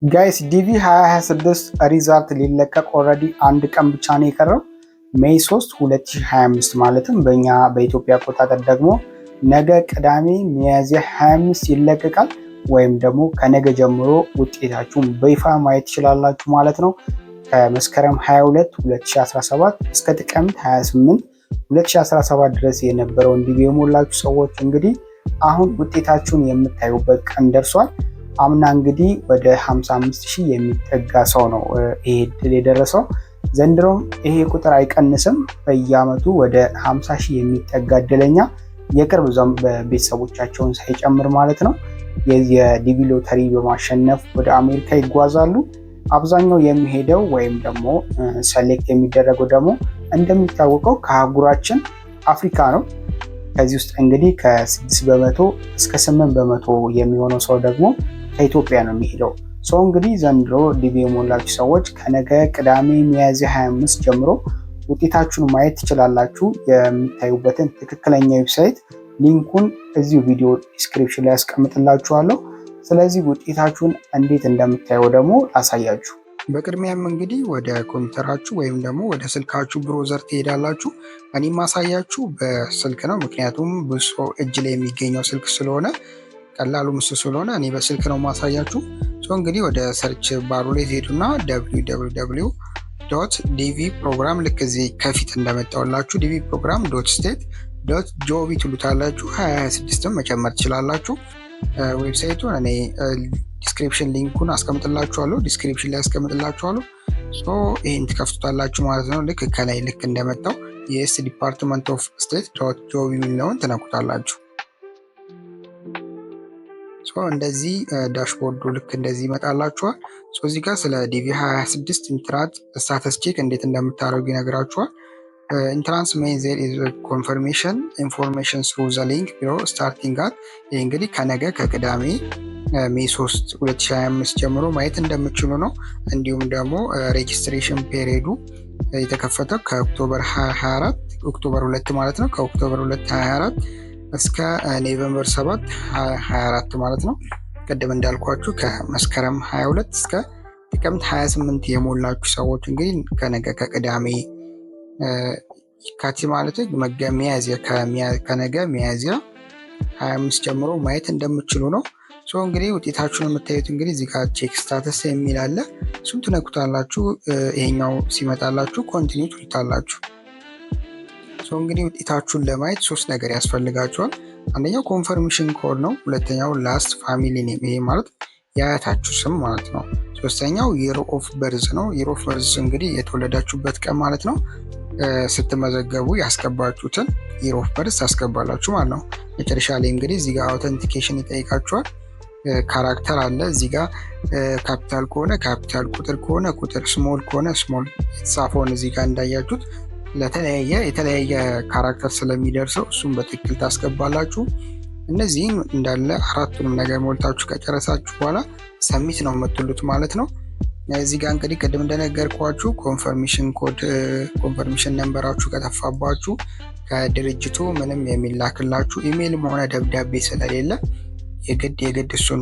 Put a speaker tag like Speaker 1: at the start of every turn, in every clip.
Speaker 1: Guys፣ DV 2026 result ሊለቀቅ already አንድ ቀን ብቻ ነው የቀረው። May 3 2025፣ ማለትም በእኛ በኢትዮጵያ አቆጣጠር ደግሞ ነገ ቅዳሜ ሚያዝያ 25 ይለቀቃል። ወይም ደግሞ ከነገ ጀምሮ ውጤታችሁን በይፋ ማየት ትችላላችሁ ማለት ነው። ከመስከረም 22 2017 እስከ ጥቅምት 28 2017 ድረስ የነበረውን DV የሞላችሁ ሰዎች እንግዲህ አሁን ውጤታችሁን የምታዩበት ቀን ደርሷል። አምና እንግዲህ ወደ 55 ሺህ የሚጠጋ ሰው ነው ይሄ እድል የደረሰው። ዘንድሮም ይሄ ቁጥር አይቀንስም። በየአመቱ ወደ 50 ሺህ የሚጠጋ እድለኛ፣ የቅርብ ቤተሰቦቻቸውን ሳይጨምር ማለት ነው፣ የ DV ሎተሪ በማሸነፍ ወደ አሜሪካ ይጓዛሉ። አብዛኛው የሚሄደው ወይም ደግሞ select የሚደረገው ደግሞ እንደሚታወቀው ከአህጉራችን አፍሪካ ነው። ከዚህ ውስጥ እንግዲህ ከ6% እስከ 8% የሚሆነው ሰው ደግሞ ከኢትዮጵያ ነው የሚሄደው። So እንግዲህ ዘንድሮ DV የሞላችሁ ሰዎች ከነገ ቅዳሜ ሚያዝያ 25 ጀምሮ ውጤታችሁን ማየት ትችላላችሁ። የምታዩበትን ትክክለኛ website link ኡን እዚሁ ቪዲዮ description ላይ ያስቀምጥላችኋለሁ። ስለዚህ ውጤታችሁን እንዴት እንደምታየው ደግሞ ላሳያችሁ።
Speaker 2: በቅድሚያም እንግዲህ ወደ ኮምፒውተራችሁ ወይም ደግሞ ወደ ስልካችሁ browser ትሄዳላችሁ። እኔ ማሳያችሁ በስልክ ነው፣ ምክንያቱም ብዙ ሰው እጅ ላይ የሚገኘው ስልክ ስለሆነ፣ ቀላሉ ምስ ስለሆነ እኔ በስልክ ነው ማሳያችሁ። So እንግዲህ ወደ search bar ኡ ላይ ትሄዱና www.DV program፣ ልክ እዚህ ከፊት እንደመጣውላችሁ DV program.state.gov ትሉታላችሁ። 2026ም መጨመር ትችላላችሁ። Website ኡን እኔ description link ኡን አስቀምጥላችኋለሁ፣ description ላይ አስቀምጥላችኋለሁ። So ይህን ትከፍቱታላችሁ ማለት ነው። ልክ ከላይ ልክ እንደመጣው US Department of State.gov የሚለውን ትነኩታላችሁ። እንደዚህ dashboard ኡ ልክ እንደዚህ ይመጣላችኋል። እዚህ ጋር ስለ DV 26 entrant status check እንዴት እንደምታደርጉ ይነግራችኋል። Entrants may their confirmation information through the link below starting at፣ ይህ እንግዲህ ከነገ ከቅዳሜ May 3 2025 ጀምሮ ማየት እንደምችሉ ነው። እንዲሁም ደግሞ registration period ኡ የተከፈተው ከ October 2024፣ October 2 ማለት ነው፣ ከ October 2 2024 እስከ November 7 2024 ማለት ነው። ቅድም እንዳልኳችሁ ከመስከረም 22 እስከ ጥቅምት 28 የሞላችሁ ሰዎች እንግዲህ ከነገ ከቅዳሜ የካቲት ማለት ሚያዝያ፣ ከነገ ሚያዝያ 25 ጀምሮ ማየት እንደምትችሉ ነው። So እንግዲህ ውጤታችሁን የምታዩት እንግዲህ እዚህ ጋር check status የሚል አለ። እሱን ትነኩታላችሁ። ይሄኛው ሲመጣላችሁ continue ትሉታላችሁ። So እንግዲህ ውጤታችሁን ለማየት ሶስት ነገር ያስፈልጋችኋል። አንደኛው confirmation code ነው። ሁለተኛው last family name፣ ይሄ ማለት የአያታችሁ ስም ማለት ነው። ሶስተኛው year of birth ነው። Year of birth እንግዲህ የተወለዳችሁበት ቀን ማለት ነው። ስትመዘገቡ ያስገባችሁትን year of birth ታስገባላችሁ ማለት ነው። መጨረሻ ላይ እንግዲህ እዚህ ጋር authentication ይጠይቃችኋል። Character አለ እዚህ ጋር፣ ካፒታል ከሆነ ካፒታል፣ ቁጥር ከሆነ ቁጥር፣ small ከሆነ small፣ የተጻፈውን እዚህ ጋር እንዳያችሁት ለተለያየ የተለያየ character ስለሚደርሰው እሱም በትክክል ታስገባላችሁ። እነዚህን እንዳለ አራቱንም ነገር ሞልታችሁ ከጨረሳችሁ በኋላ submit ነው የምትሉት ማለት ነው። እዚህ ጋር እንግዲህ ቅድም እንደነገርኳችሁ confirmation code፣ confirmation number ኣችሁ ከጠፋባችሁ ከድርጅቱ ምንም የሚላክላችሁ ኢሜይልም ሆነ ደብዳቤ ስለሌለ የግድ የግድ እሱን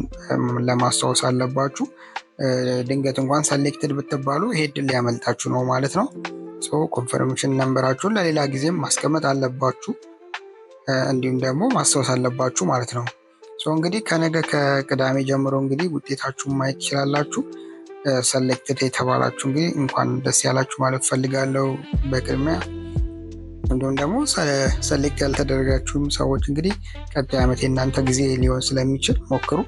Speaker 2: ለማስታወስ አለባችሁ። ድንገት እንኳን selected ብትባሉ ይሄ እድል ሊያመልጣችሁ ነው ማለት ነው። Confirmation number ኣችሁን ለሌላ ጊዜም ማስቀመጥ አለባችሁ፣ እንዲሁም ደግሞ ማስታወስ አለባችሁ ማለት ነው። እንግዲህ ከነገ ከቅዳሜ ጀምሮ እንግዲህ ውጤታችሁን ማየት ትችላላችሁ። Selected የተባላችሁ እንግዲህ እንኳን ደስ ያላችሁ ማለት ፈልጋለሁ በቅድሚያ። እንዲሁም ደግሞ select ያልተደረጋችሁም ሰዎች እንግዲህ ቀጣይ ዓመት የእናንተ ጊዜ ሊሆን ስለሚችል ሞክሩ።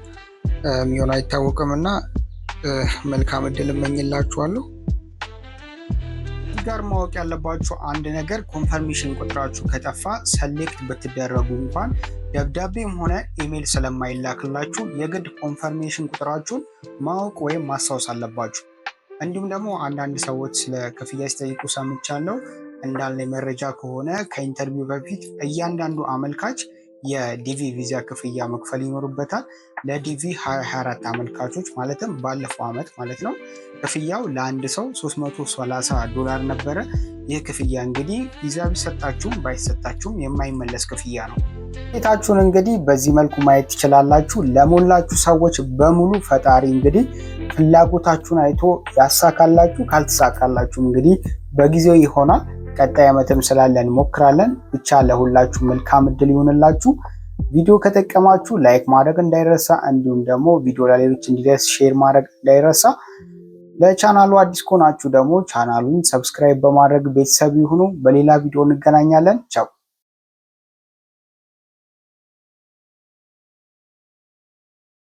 Speaker 2: የሚሆን አይታወቅም እና መልካም እድል እመኝላችኋለሁ።
Speaker 1: ጋር ማወቅ ያለባችሁ አንድ ነገር፣ confirmation ቁጥራችሁ ከጠፋ select ብትደረጉ እንኳን ደብዳቤም ሆነ ኢሜይል ስለማይላክላችሁ የግድ confirmation ቁጥራችሁን ማወቅ ወይም ማስታወስ አለባችሁ። እንዲሁም ደግሞ አንዳንድ ሰዎች ስለ ክፍያ ሲጠይቁ ሰምቻለሁ። እንዳለ መረጃ ከሆነ ከ interview በፊት እያንዳንዱ አመልካች የ DV ቪዛ ክፍያ መክፈል ይኖርበታል። ለ DV 2024 አመልካቾች ማለትም ባለፈው ዓመት ማለት ነው። ክፍያው ለአንድ ሰው 330 ዶላር ነበረ። ይህ ክፍያ እንግዲህ ቪዛ ቢሰጣችሁም ባይሰጣችሁም የማይመለስ ክፍያ ነው። ውጤታችሁን እንግዲህ በዚህ መልኩ ማየት ትችላላችሁ። ለሞላችሁ ሰዎች በሙሉ ፈጣሪ እንግዲህ ፍላጎታችሁን አይቶ ያሳካላችሁ። ካልተሳካላችሁም እንግዲህ በጊዜው ይሆናል። ቀጣይ ዓመትም ስላለ እንሞክራለን። ብቻ ለሁላችሁ መልካም እድል ይሁንላችሁ። ቪዲዮ ከጠቀማችሁ like ማድረግ እንዳይረሳ፣ እንዲሁም ደግሞ ቪዲዮ ለሌሎች እንዲደርስ share ማድረግ እንዳይረሳ። ለቻናሉ አዲስ ከሆናችሁ ደግሞ ቻናሉን subscribe በማድረግ ቤተሰብ ይሁኑ። በሌላ ቪዲዮ እንገናኛለን። ቻው።